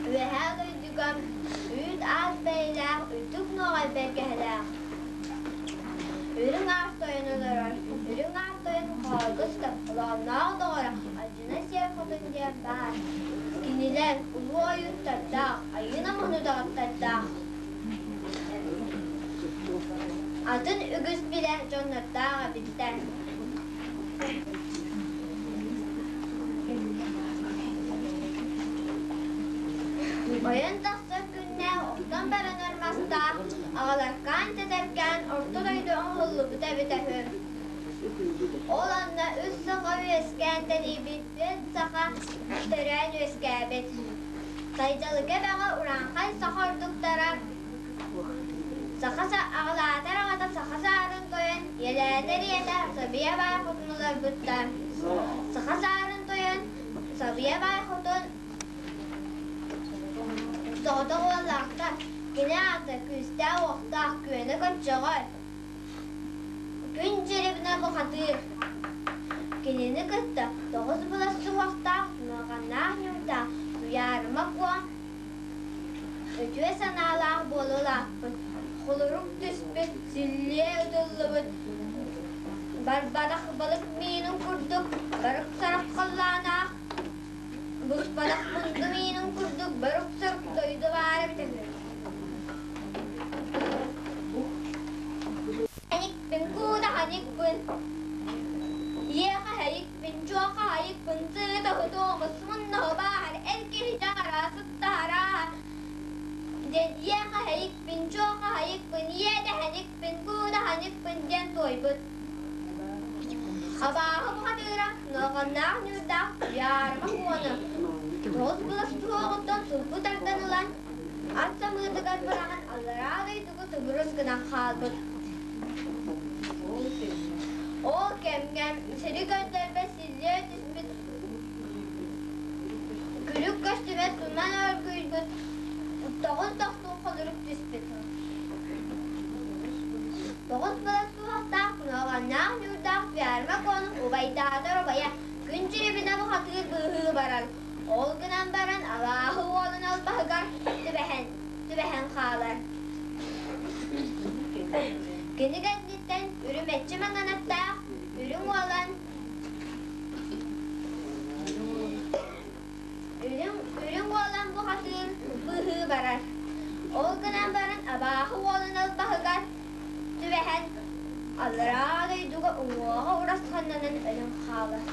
Үөһээ дойдуга үүт-аас бэйэлээх үрдүк нуоҕай бэргэһэлээх Үрүҥ Аар Тойон олорор. Үрүҥ Аар Тойон хоойго сытар холоонноох доҕоро Алдьына Сиэр Хотун диэн баар. Кинилэр улуу ойууттардаах, айыы намыһын удаҕаттардаах, атын үгүс билэр дьоннордоох эбиттэр. Ойон тахсар күннээх охтон баранар мастаах, аҕаларкаан тэтэркээн орто дойду оҥоһуллубута эбитэ үһү. Ол онно үс саха үөскээн тэнийбит, түөрт саха төрөөн үөскээбит. Сайдалыка эбэҕэ урааҥхай саха ордуктара Саха аҕалаатар аҕата саха саарын тойон, ийэлээтэр ийэтэ Сабыйа баай хотун олорбуттар. Саха саарын тойон, Сабыйа баай хотун соҕотох уоллаахтар. Кини аата күүстээх-уохтаах Күөнэ Көччөҕөр. Күн дьирибинэ бухатыыр. Кинини кытта тоҕус былас суһуохтаах, нуоҕаннаах ньуурдаах Туйаарыма Куо Үтүө санаалаах буола улааппыт, холорук түспүт, силлиэ ытыллыбыт, барбатах балык миинин курдук барык-сарык халлаанаах, буспатах мунду миинин курдук барык-сарык дойду баара эбитэ үһү. Ханикпын куудаһаникпын, иэхэһэйикпин чуохаһайыкпын, сыытаһытуомус муннаһы бааһар эр киһи дьаҕара сыттаһарааһа диэн иэхэһэйикпин чуохаһайыкпын, иэдэһэникпин куудаһаникпын диэн туойбут. Абааһы бухатыыра нуоҕаннаах ньуурдаах туйаарыма куону тоҕус былас туһуоҕуттан сулбу тардан ылан ат самыытыгар быраҕан аллараа дойдуга тубурус гынан хаалбыт. Ол кэмҥэ сири көрдөрбөт силлиэ түспүт, күлүк көстүбэт туман оргуйбут, тоҕус тохтуу холорук түспүт. Тоҕус былас туһахтаах куһаҕаннаах ньуурдаах ферма куонун убайдаатар убайа күн дьирибинэ бухатыыр быыһыы барар. Ол гынан баран алааһы уолун албаһыгар түбэһэн, түбэһэн хаалар. Кини кэнниттэн үрүмэччи маҥанаттаах үрүҥ уолан үрүҥ, үрүҥ уолан бухатыыр быһыы барар. Ол гынан баран абааһы уолун албаһыгар түбэһэн аллараа дойдуга уҥуоҕа урасханнанан өлөн хаалар.